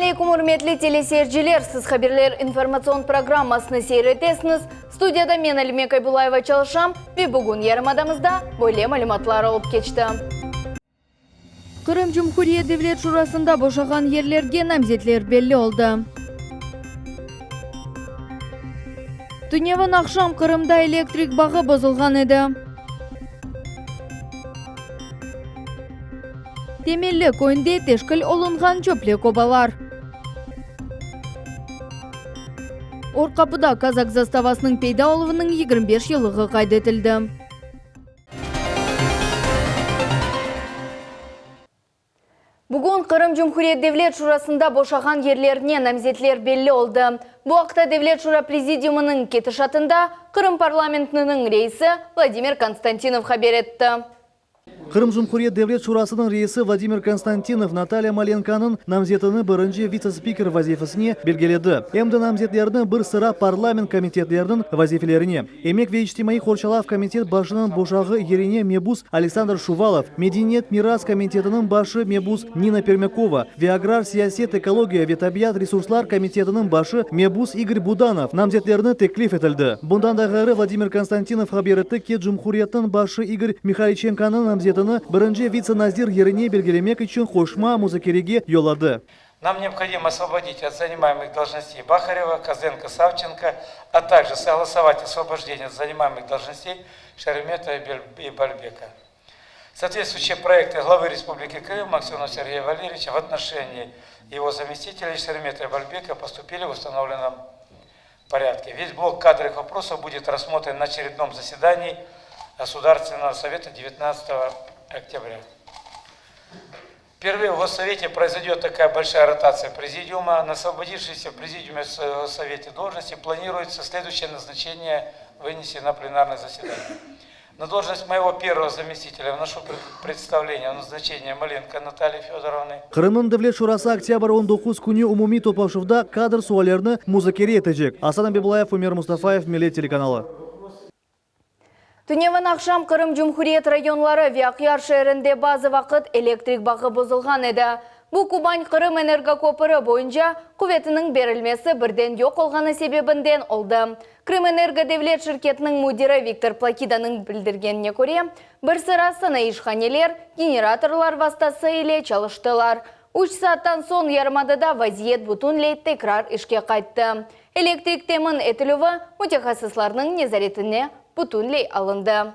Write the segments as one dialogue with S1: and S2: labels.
S1: aleykum, ürmetli teleseyirciler! Siz Haberler informatsion programmasını seyir etesiñiz. Studiyada men, Alime Kaybulayeva çalışam ve bugün yarımadamızda böyle malümatlar olıp keçti. Qırım Cumhuriyet Devlet Şurasında boşağan yerlerge namzetler belli oldı. Tünevin aqşam Qırımda elektrik bağı bozulğan edi. Temelli köyünde teşkil olunğan çöplük obalar. Orqapıda kazak zastavasınıñ peyda oluvınıñ 25 yıllığı qayd etildi. Bugün Qırım Cumhuriyet Devlet Şurasında boşağan yerlerine namzetler belli oldı. Bu aqta Devlet Şura Prezidiumınıñ ketişatında Qırım parlamentiniñ reisi Vladimir Konstantinov haber etti.
S2: Qırım Cumhuriyet Devlet Şurasınıñ reisi Vladimir Konstantinov Natalya Malenkonıñ namzetini birinci vitse-spiker vazifesine belgiledi. Em de namzetlerni bir sıra parlament komitetleriniñ vazifelerine, Emek ve içtimaiy qorçalav komitet başınıñ boşağı yerine mebus Aleksandr Şuvalov, Medeniyet miras komitetiniñ başı mebus Nina Permâkova ve Agrar siyaset, ekologiya ve tabiat resurslar komitetiniñ başı mebus İgor Budanov namzetlerini teklif etildi. Bundan da ğayrı Vladimir Konstantinov haber etti ki, cumhuriyetniñ başı İgor Mihayliçenkonıñ namzetini birinci vitse-nazir yerine belgilemek içün qoşma muzakerege yolladı.
S3: Нам необходимо освободить от занимаемых должностей Бахарева, Козенко, Савченко, а также согласовать освобождение от занимаемых должностей Шереметова и Бальбека. Соответствующие проекты главы Республики Крым Максимова Сергея Валерьевича в отношении его заместителей Шеремета и Бальбека поступили в установленном порядке. Весь блок кадровых вопросов будет рассмотрен на очередном заседании Государственного совета 19 октября. Впервые в Госсовете произойдет такая большая ротация президиума. На освободившейся в президиуме Госсовете должности планируется следующее назначение вынести на пленарное заседание. На должность моего первого заместителя вношу представление о назначении Маленко Натальи Федоровны.
S2: Qırımnıñ Devlet Şurası oktâbr 19 künü umumiy toplaşuvda kadr suallerini muzakere etecek. Asan Abibulayev, Ümer Mustafayev, Millet telekanalı.
S1: Tünevin aqşam Qırım Cumhuriyet rayonları ve Aqyar şeerinde bazı vaqıt elektrik bağı bozulğan edi. Bu Kuban-Qırım energokopürü boyunca quvetiniñ berilmesi birden yoq olğanı sebebinden oldı. Krımenergo devlet şirketiniñ müdiri Viktor Plakidanıñ bildirgenine köre, bir sıra sanayışhaneler generatorlar vastası ile çalıştılar. Üç saattan soñ yarımadada vaziyet bütünley tekrar işke qayttı. Elektrik temin etilüvi mütehassıslarnıñ nezaretine bütünley alındı.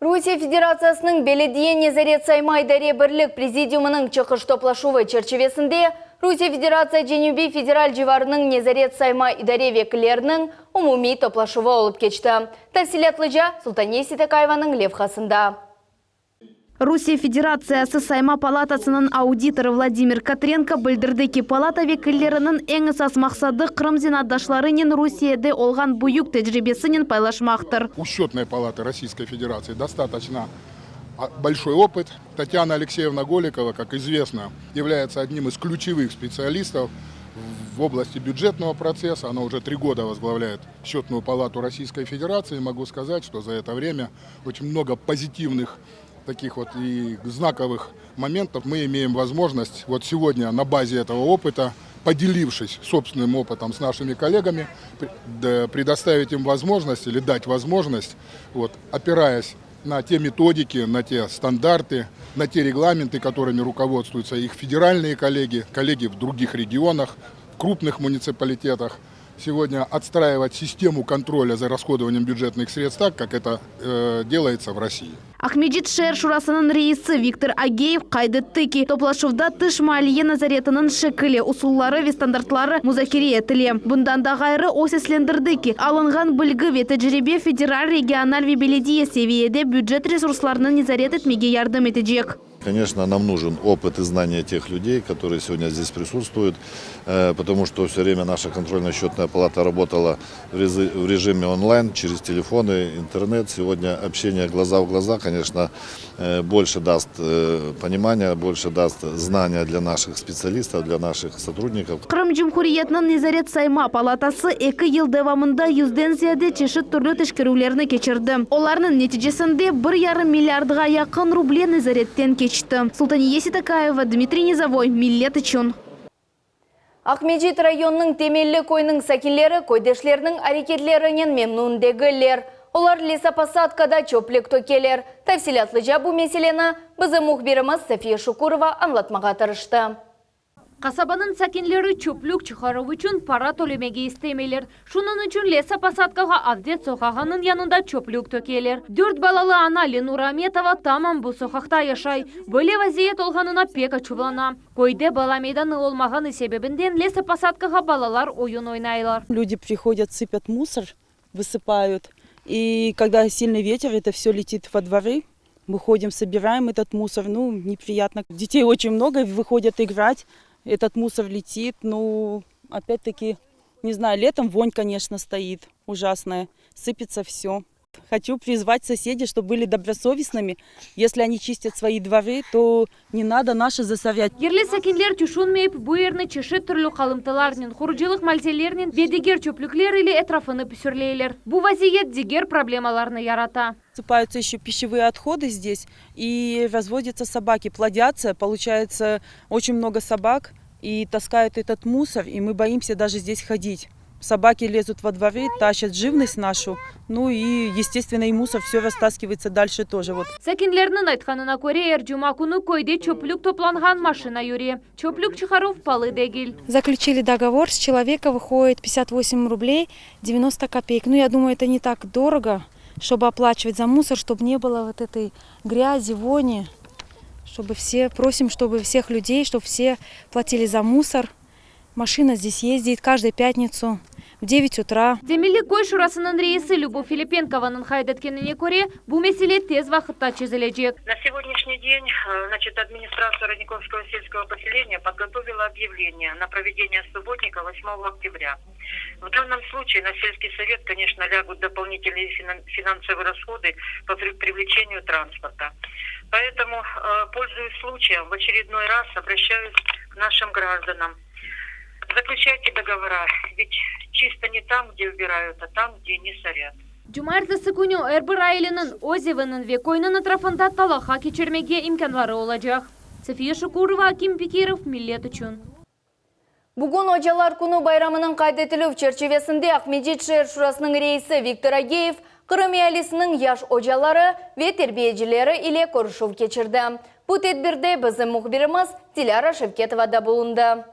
S1: Rusiye Federatsiyasınıñ Belediye nezaret-sayma idare birlik prezidiumınıñ çıqış toplaşuvı çerçivesinde Rusiye Federatsiya Cenübiy federal civarınıñ nezaret-sayma idare vekilleriniñ umumiy toplaşuvı olıp keçti. Tafsilâtlıca Sultaniye Sitakayevanıñ levhasında.
S4: Rusiye Federatsiyası Sayma palatasınıñ auditorı Vladimir Katrenko bildirdi ki, palata vekilleriniñ eñ esas maqsadı Qırım zenaatdaşlarınen Rusiyede olğan büyük tecribesinen paylaşmaqtır.
S5: U Счетной палаты Российской Федерации достаточно большой опыт. Татьяна Алексеевна Голикова, как известно, является одним из ключевых специалистов в области бюджетного процесса. Она уже три года возглавляет Счетную палату Российской Федерации. Могу сказать, что за это время очень много позитивных таких вот и знаковых моментов. Мы имеем возможность вот сегодня на базе этого опыта, поделившись собственным опытом с нашими коллегами, предоставить им возможность или дать возможность, вот, опираясь на те методики, на те стандарты, на те регламенты, которыми руководствуются их федеральные коллеги, коллеги в других регионах, в крупных муниципалитетах, сегодня отстраивать систему контроля за расходованием бюджетных средств так, как это э, делается в России.
S4: Aqmescit şeer şurasınıñ reisi Viktor Ageyev qayd etti ki, toplaşuvda tış maliye nazaretiniñ şekili, usulları ve standartları muzakere etile. Bundan da ğayrı, o seslendirdi ki, alınğan bilgi ve tecribe federal, regional ve belediye seviyede bücet resurslarını nezaret etmege yardım etecek.
S6: Конечно, нам нужен опыт и знания тех людей, которые сегодня здесь присутствуют, э, потому что все время наша контрольно-счетная палата работала в режиме онлайн, через телефоны, интернет. Сегодня общение глаза в глаза, конечно, э, больше даст э, понимания, больше даст знания для наших специалистов, для наших сотрудников.
S4: Qırım Cumhuriyetiniñ Nezaret sayma palatası eki yıl devamında yüzden ziyade çeşit türlü teşkerüvlerni keçirdi. Olarnıñ neticesinde bir yarım milliardğa yaqın ruble nezaretten keçti. keçti. Sultaniye Seytakayeva, Dmitriy Nizovoy, Millet içün.
S1: Aqmescit rayonınıñ Temelli köyüniñ sakinleri köydeşleriniñ areketlerinen memnün degiller. Olar lesoposadkada çöplük tökeler. Tafsilâtlıca bu meseleni bizim mühbirimiz Safiye Şukurova añlatmağa tırıştı.
S7: Qasabanıñ sakinleri çöplük çıqaruv içün para tölemege istemeyler. Şunıñ içün lesoposadkağa Avdet soqağınıñ yanında çöplük tökeler. Dört balalı ana Lenura Ametova tamam bu soqaqta yaşay. Böyle vaziyet olğanına pek açuvlana. Köyde bala meydanı olmağanı sebebinden lesoposadkağa balalar oyun oynaylar.
S8: Люди приходят, сыпят мусор, высыпают. И когда сильный ветер, это все летит во дворы. Мы ходим, собираем этот мусор. Ну, неприятно. Детей очень много, выходят играть. Этот мусор летит. Ну, опять-таки, не знаю, летом вонь, конечно, стоит ужасная. Сыпется все. Хочу призвать соседей, чтобы были добросовестными. Если они чистят свои дворы, то не надо наши засорять.
S7: Yerli sakinler tüşünmeyip, bu yerni çeşit türlü qalımtılarnen, qurucılıq malzemelerinen ve diger çöplükler ile etrafını püsürleyler. Bu vaziyet diger problemalarnı yarata.
S8: Сыпаются еще пищевые отходы здесь и разводятся собаки, плодятся. Получается очень много собак и таскают этот мусор, и мы боимся даже здесь ходить. Собаки лезут во дворы, тащат живность нашу, ну и, естественно, и мусор все растаскивается дальше тоже. Вот.
S7: Sakinlerniñ aytqanına köre, er cuma künü köyde çöplük toplanğan maşina yüre. Çöplük çıqaruv paalı degil.
S9: Заключили договор, с человека выходит 58 рублей 90 копеек. Ну, я думаю, это не так дорого, чтобы оплачивать за мусор, чтобы не было вот этой грязи, вони. Чтобы все, просим, чтобы всех людей, чтобы все платили за мусор. Машина здесь ездит каждую пятницу в 9 утра.
S7: Temelli köy şurasınıñ reisi Lübov Filipenkovanıñ qayd etkenine köre, bu mesele tez vaqıtta çezilecek.
S10: На сегодняшний день э, значит, администрация Родниковского сельского поселения подготовила объявление на проведение субботника 8 октября. В данном случае на сельский совет, конечно, лягут дополнительные финансовые расходы по привлечению транспорта. Поэтому, э, пользуясь случаем, в очередной раз обращаюсь к нашим гражданам. Заключайте договора, ведь чисто не там, где убирают, а там, где не сорят.
S7: Cumaertesi künü er bir aileniñ öz eviniñ ve köyniñ etrafında talaqa keçirmege imkânları olacaq. Safiye Şukurova, Akim Bekirov, Millet içün.
S1: Bugün Ocalar künü bayramınıñ qayd etilüv çerçivesinde Aqmescit şeer şurasınıñ reisi Viktor Ageyev Qırım ealisiniñ yaş ocaları ve terbiyecileri ile körüşüv keçirdi. Bu tedbirde bizim mühbirimiz Dilâra Şevketova da bulundı.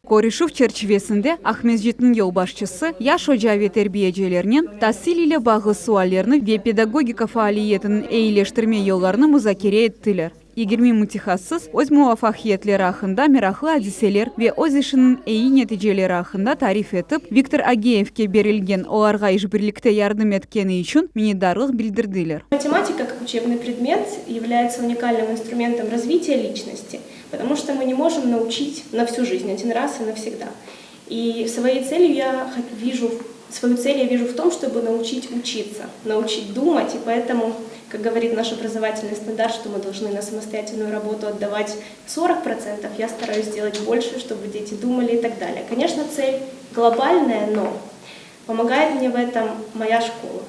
S11: Körüşüv çerçivesinde Aqmescitniñ yolbaşçısı yaş oca ve terbiyecilernen tasil ile bağlı suallerni ve pedagogika faaliyetiniñ eyileştirme yollarını muzakere ettiler. 20 mütehassıs öz muvafaqiyetleri aqqında meraqlı adiseler ve öz işiniñ eyi neticeleri aqqında tarif etip, Viktor Ageyevke berilgen olarğa işbirlikte yardım etkeni içün minnetdarlıq bildirdiler.
S12: Математика как учебный предмет является уникальным инструментом развития личности, потому что мы не можем научить на всю жизнь один раз и навсегда. И своей целью я вижу, свою цель я вижу в том, чтобы научить учиться, научить думать, и поэтому, как говорит наш образовательный стандарт, что мы должны на самостоятельную работу отдавать 40%, я стараюсь сделать больше, чтобы дети думали и так далее. Конечно, цель глобальная, но помогает мне в этом моя школа.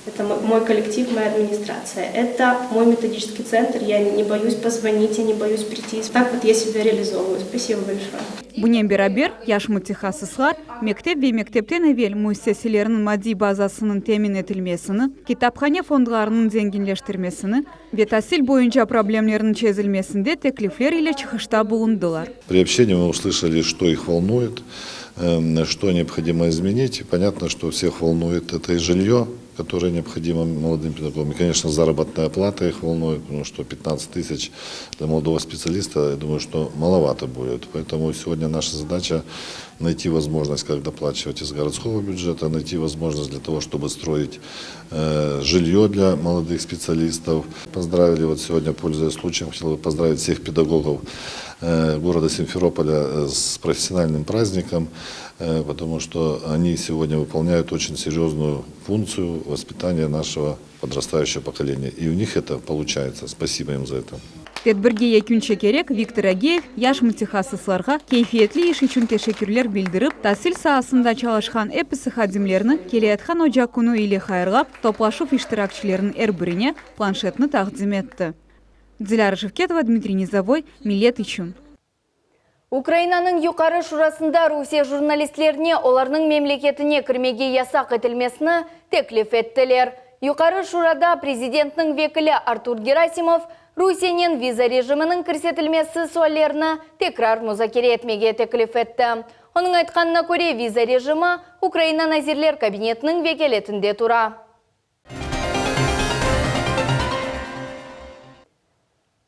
S12: Это мой коллектив, моя администрация. Это мой методический центр. Я не боюсь позвонить, я не боюсь прийти. Так вот я себя реализовываю. Спасибо большое.
S11: Bunen beraber yaş mütehassıslar mektep ve mektepten evel müessiseleriniñ maddiy bazasınıñ temin etilmesini, kitaphane fondlarınıñ zenginleştirmesini ve tasil boyunca problemlerniñ çezilmesinde teklifler ile çıqışta bulundılar.
S6: При общении мы услышали, что их волнует, эм, что необходимо изменить. И понятно, что всех волнует это и жилье, которое необходимо молодым педагогам. И, конечно, заработная плата их волнует, потому что 15 тысяч для молодого специалиста, я думаю, что маловато будет. Поэтому сегодня наша задача найти возможность, как доплачивать из городского бюджета, найти возможность для того, чтобы строить э, жилье для молодых специалистов. Поздравили вот сегодня, пользуясь случаем, хотел бы поздравить всех педагогов э, города Симферополя э, с профессиональным праздником, э, потому что они сегодня выполняют очень серьезную функцию воспитания нашего подрастающего поколения. И у них это получается. Спасибо им за это.
S11: Tedbirge yekün çekerek Viktor Ageyev yaş mütehassıslarğa keyfiyetli iş içün teşekkürler bildirip, tasil saasında çalışqan episi hadimlerni keleyatqan Oca künü ile hayırlap, toplaşuv iştirakçileriniñ er birine planşetni taqdim etti. Dilâra Şevketova, Dmitriy Nizovoy, Millet içün.
S1: Ukrainanıñ Yuqarı Şurasında Rusiye jurnalistlerine olarnıñ memleketine kirmege yasaq etilmesini teklif ettiler. Yuqarı Şurada prezidentniñ vekili Artur Gerasimov Rusiyenen viza rejiminiñ kirsetilmesi suallerini tekrar muzakere etmege teklif etti. Onıñ aytqanına köre, viza rejimi Ukraina Nazirler Kabinetiniñ vekâletinde tura.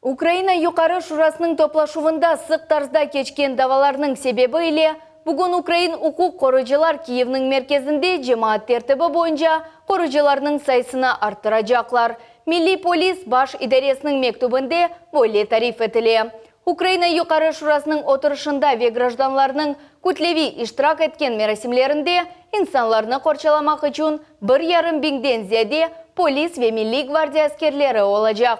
S1: Ukraina Yuqarı Şurasınıñ toplaşuvında sıq tarzda keçken davalarnıñ sebebi ile bugün ukrain uquq qoruyıcılar Kiyevniñ merkezinde cemaat tertibi boyunca qorucılarnıñ sayısını arttıracaqlar. Milliy polis baş idaresiniñ mektübinde böyle tarif etile. Ukraina Yuqarı Şurasınıñ oturışında ve grajdanlarnıñ kütleviy iştirak etken merasimlerinde insanlarnı qorçalamaq içün bir yarım biñden ziyade polis ve Milliy gvardiya askerleri olacaq.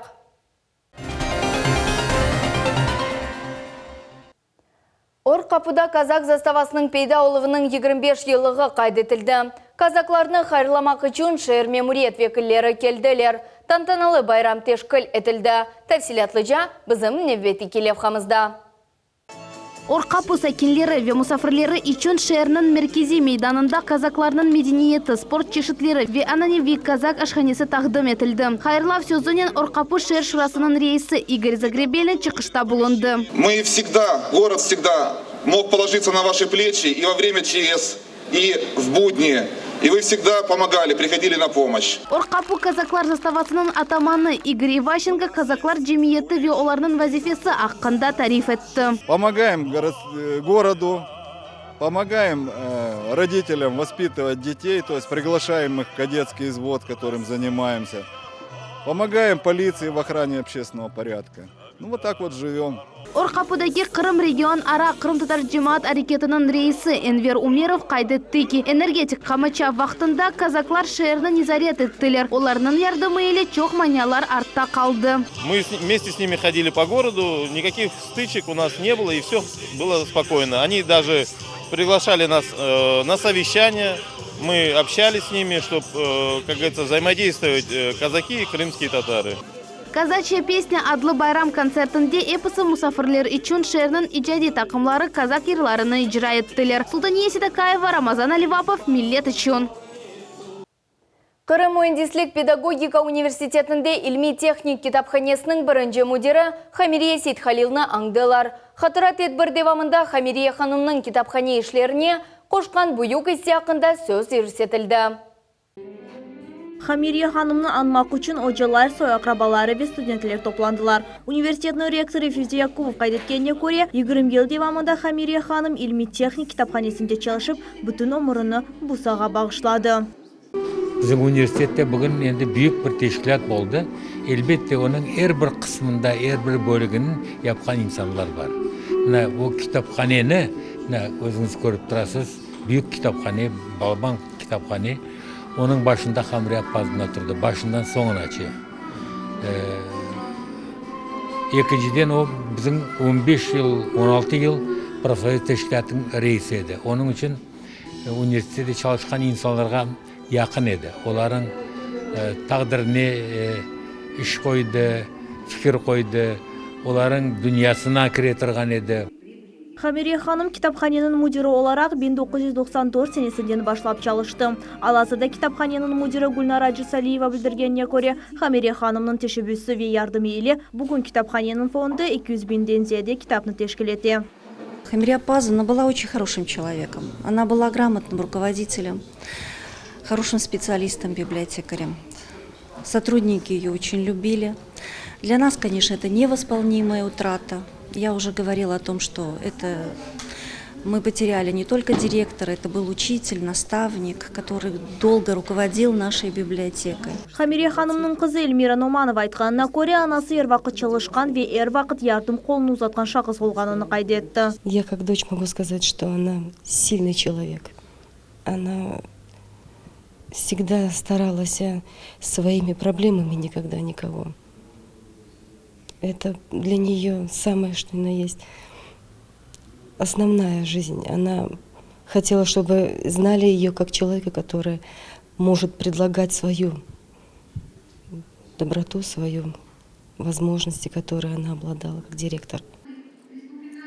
S1: Or Qapuda kazak zastavasınıñ peyda oluvınıñ 25 yıllığı qayd etildi. Kazaklarnı hayırlamaq içün şeer memuriyet vekilleri keldiler. Tantanalı bayram teşkil etildi. Tafsilâtlıca bizim nevbetteki levhamızda.
S4: Or Qapu sakinleri ve musafirleri içün şeerniñ merkeziy meydanında kazaklarnıñ medeniyeti, sport çeşitleri ve ananeviy kazak aşhanesi taqdim etildi. Hayırlav sözünen Or Qapu şeer şurasınıñ reisi İgor Zagrebelnıy çıqışta bulundı.
S13: Мы всегда, город всегда мог положиться на ваши плечи и во время ЧС, и в будни, и вы всегда помогали, приходили на помощь.
S4: Or Qapu kazaklar zastavasınıñ atamanı İgor İvaşenko kazaklar cemiyeti ve olarnıñ vazifesi aqqında tarif etti.
S14: Pomогаем городу, помогаем родителям воспитывать детей, то есть приглашаем их в кадетский взвод, которым занимаемся, помогаем полиции в охране общественного порядка. Ну, вот так вот живем.
S4: Or Qapudaki Qırım region ara qırımtatar cemaat areketiniñ reisi Enver Umerov qayd etti ki, energetik qamaçav vaqtında kazaklar şeerni nezaret ettiler, olarnıñ yardımı ile çoq manialar artta qaldı.
S15: Мы вместе с ними ходили по городу, никаких стычек у нас не было, и все было спокойно. Они даже приглашали нас на совещания, мы общались с ними, чтоб, как говорится, взаимодействовать казаки и крымские татары.
S4: Kazaçya pesnâ adlı bayram kontsertinde episi musafirler içün şeerniñ icadiy taqımları kazak yırlarını icra ettiler. Sultaniye Seytakayeva, Ramazan Alivapov, Millet içün.
S1: Qırım müendislik-pedagogika universitetinde ilmiy-tehnik kitaphanesiniñ birinci müdiri Hamiriye Seythalilni añdılar. Hatıra tedbir devamında Hamiriye hanımnıñ kitaphane işlerine qoşqan büyük isse aqqında söz yürsetildi.
S16: Hamiriye hanımnı añmaq içün ocalar, soy-aqrabaları ve studentler toplandılar. Universitetniñ rektorı Fevzi Yakubov qayd etkenine köre, 20 yıl devamında Hamiriye hanım ilmiy-tehnik kitaphanesinde çalışıp, bütün ömürini bu saağa bağışladı.
S17: Bizim universitette bugün endi büyük bir teşkilât oldı. Elbette, onıñ er bir qısmında, er bir bölügini yapqan insanlar bar. Mına o kitaphaneni, mına özüñiz körip turasız, büyük kitaphane, balaban kitaphane, onıñ başında Hamriye Appazovna turdı, başından soñunace. Ekinciden, o, bizim on beş yıl, on altı yıl profsoyuz teşkilâtınıñ reisi edi. Onıñ içün universitette çalışqan insanlarğa yaqın edi. Olarnıñ taqdirine iş qoydı, fikir qoydı, olarnıñ dünyasına kire turğan edi.
S16: Hamiriye hanım kitaphaneniñ müdiri olaraq 1994 senesinden başlap çalıştı. Al-azırda kitaphaneniñ müdiri Gülnara Acısaliyeva bildirgenine köre, Hamiriye hanımnıñ teşebbüsi ve yardımı ile bugün kitaphaneniñ fondu 200 biñden ziyade kitapnı teşkil ete.
S18: Hamiriye Appazovna была очень хорошим человеком. Она была грамотным руководителем, хорошим специалистом, библиотекарем. Сотрудники ее очень любили. Для нас, конечно, это невосполнимая утрата. Я уже говорила о том, что это мы потеряли не только директора, это был учитель, наставник, который долго руководил нашей библиотекой.
S16: Hamiriye hanımnıñ qızı Elmira Nomanova aytqanına köre, anası er vaqıt çalışqan ve er vaqıt yardım qolunı uzatqan şahıs olğanını qayd etti.
S19: Я как дочь могу сказать, что она сильный человек. Она всегда старалась своими проблемами никогда никого. Это для нее самое, что ни на есть, основная жизнь. Она хотела, чтобы знали ее как человека, который может предлагать свою доброту, свою. возможности, которые она обладала как директор.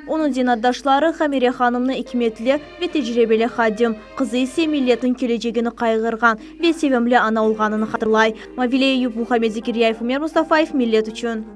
S16: Onıñ zenaatdaşları Hamire hanımnı ikmetli ve tecribeli hadim, qızı ise milletniñ kelecegini qayğırğan ve sevimli ana olğanını hatırlay. Mavile Eyüp, Muhammed Zekiryayev, Ümer Mustafayev, Millet içün.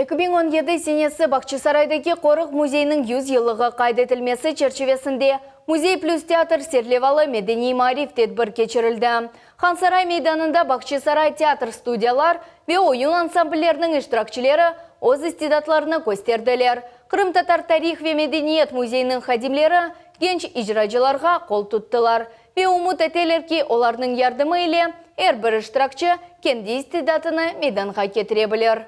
S1: 2017 senesi Bağçasaraydaki Qoruq müzeyiniñ 100 yıllığı qayd etilmesi çerçivesinde Müzey plüs teatr serlevalı medeniy-maarif tedbir keçirildi. Hansaray meydanında Bağçasaray teatr studiyalar ve oyun ansamblleriniñ iştirakçileri öz istidatlarını kösterdiler. Qırımtatar tarih ve medeniyet müzeyiniñ hadimleri genç icracılarğa qol tuttılar ve ümüt eteler ki, olarnıñ yardımı ile er bir iştirakçi kendi istidatını meydanğa ketire bilir.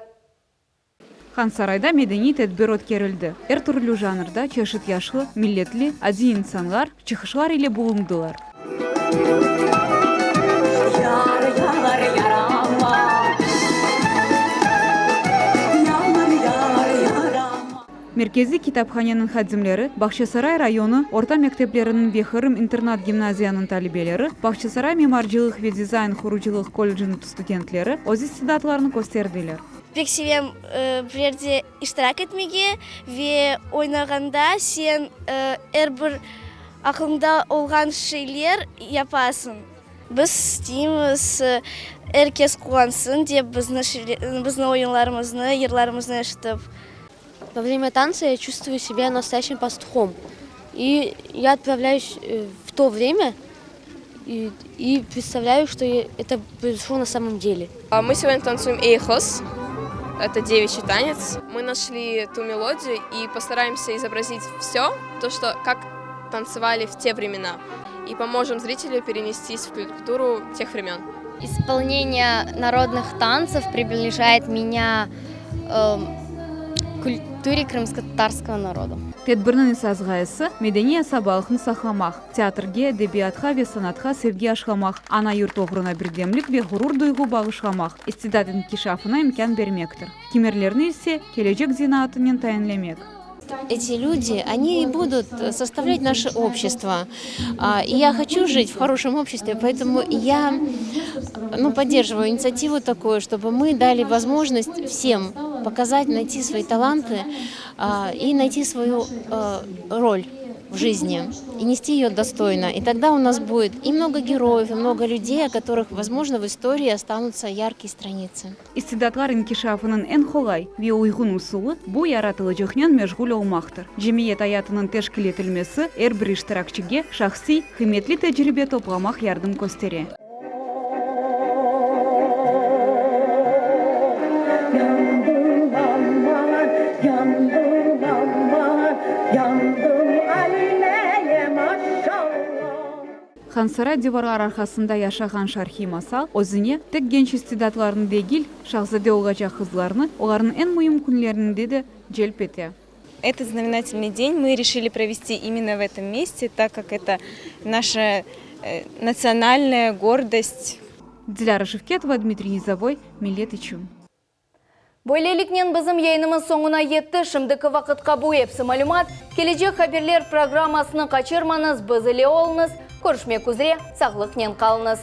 S11: Hansarayda medeniy tedbir ötkerildi. Er türlü janrda çeşit yaşlı, milletli, adiy insanlar çıqışlar ile bulundılar. Merkeziy kitaphaneniñ hadimleri, Bağçasaray rayonı orta mektepleriniñ ve Qırım internat-gimnaziyanıñ talebeleri, Bağçasaray mimarcılıq ve dizayn-qurucılıq kolleciniñ studentleri öz istidatlarını kösterdiler.
S20: Pek sevem bir yerde iştirak etmege ve oynağanda sen er bir aqlıñda olğan şeyler yapasıñ. Biz isteymiz, er kes quvansın dep bizni, bizni oyunlarımıznı, yırlarımıznı eşitip.
S21: Во время танца я чувствую себя настоящим пастухом. И я отправляюсь в то время и, и представляю, что это произошло на самом деле.
S12: Мы сегодня танцуем эйхос. Это девичий танец. Мы нашли ту мелодию и постараемся изобразить все, то, что как танцевали в те времена. И поможем зрителю перенестись в культуру тех времен.
S22: Исполнение народных танцев приближает меня э, к культуре крымско-татарского народа.
S11: Tedbirniñ esas ğayesi, medeniy asabalıqnı saqlamaq, teatrge, edebiyatqa ve sanatqa sevgi aşlamaq, ana yurt oğruna birdemlik ve ğurur duyğu bağışlamaq, istidat inkişafına imkân bermektir. Kimerlerni ise, kelecek zenaatınen tayinlemek.
S23: Эти люди, они и будут составлять наше общество. И я хочу жить в хорошем обществе, поэтому я, ну, поддерживаю инициативу такую, чтобы мы дали возможность всем показать, найти свои таланты и найти свою роль в жизни и нести ее достойно. И тогда у нас будет и много героев, и много людей, о которых, возможно, в истории останутся яркие страницы.
S11: İstidatlar inkişafınıñ eñ qolay ve uyğun usulı, bu yaratılıcıqnen meşğul olmaqtır. Cemiyet ayatınıñ teşkil etilmesi er bir iştirakçige şahsiy, qıymetli tecribe toplamaq yardım köstere. Hansaray divarlar arqasında yaşağan şarhiy masal özüne tek genç istidatlarnı degil, şahzade olacaq qızlarnı olarnıñ eñ müim künlerinde de celp ete.
S12: Этот знаменательный день мы решили провести именно в этом месте, так как это наша национальная гордость.
S11: Dilâra Şevketova, Dmitriy Nizovoy, Millet içün.
S1: Böyleliknen bizim yayınımız soñuna yetti. Şimdiki vaqıtqa bu epsi malümat. Kelecek haberler programmasını qaçırmañız, biz ile oluñız. Körüşmek üzre, sağlıqnen qalıñız.